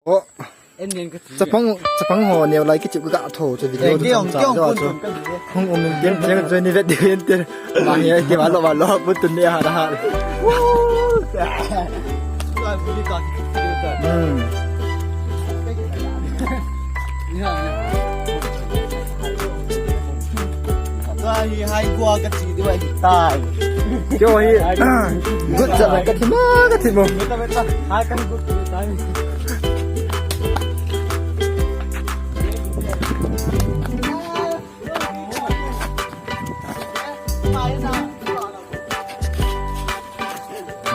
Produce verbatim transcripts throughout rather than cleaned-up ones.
Oh, chapang, chapang ho neo lai kichip ga tho chu video chu chang cha jo chu. Hung um in tin tin chu ni vet din tin. Ma hi ai ti ma lo ma lo bu tun ni ha ha. Hmm. Hai, hai, gua ka chi di wa hi tai. Kyo hi, good job, ka thimo, ka thimo. Hai, ka good tai.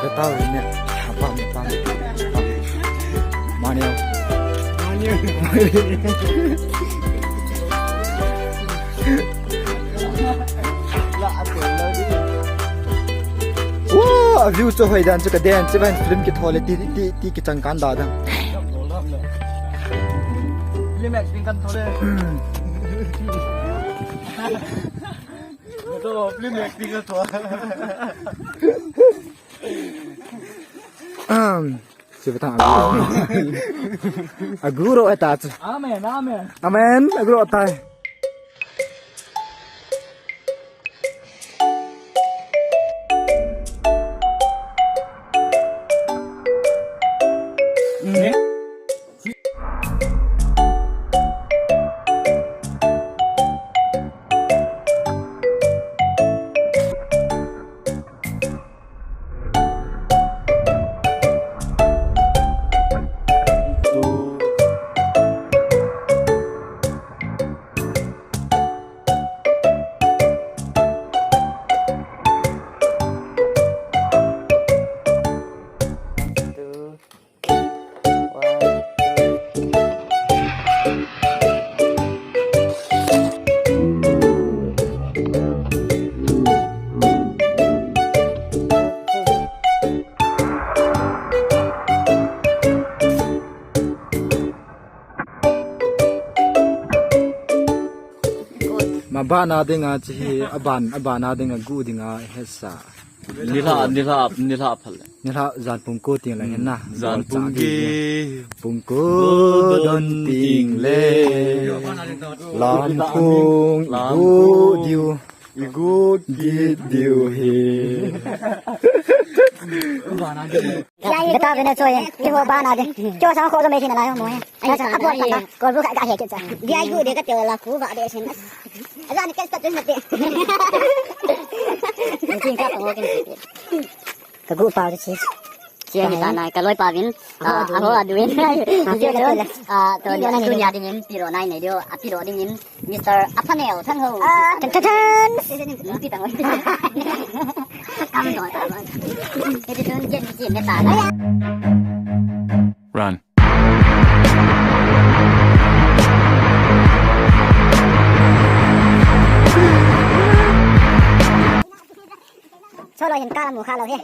Betau ini apa apa. Mani. Mani. Wow, a view chu hoi dan chu ka den chu ban film ki thole ti ti ti ki chang kan da dan. Film acting kan thole. Film acting kan thole. Um, siapa tak agu. Agu ro eta chu. Amen, amen. Amen, agu ro tai. Ma bana dinga chi hi, aban, abana dinga gu dinga hesa. Nilha, nilha, nilha phal le. Nilha jan pung ko ting la hin na. Jan pung gi. Pung ko don ting le. Lam pung gu diu. Igu kit diu hi. Beta vena choi. Kiho bana de. Kyo sa ko me hin la mo he. Ai sa apo ka. Ko bu ka he ke cha. Dia igu de ka te la ku ba de sin. Ajan ke sa tu na te. Ni chin ka ko ke. Ka gu pa de si. Chia hi ta nai, ka loi pa vin, a, a ho a duin. Chia chun, a, to ni, tu nia dingin, piro nai nei dio, a piro dingin, Mister Aphaneo, thang ho. Tan, tan, tan. Pi tang oi. Kam do ta ba. Chia chun, chia, chia, me ta nai. Run. Cholo hin kala mu kha lo he.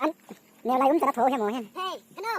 An, neo lai um ta na tho he mo hen. Hey, hello.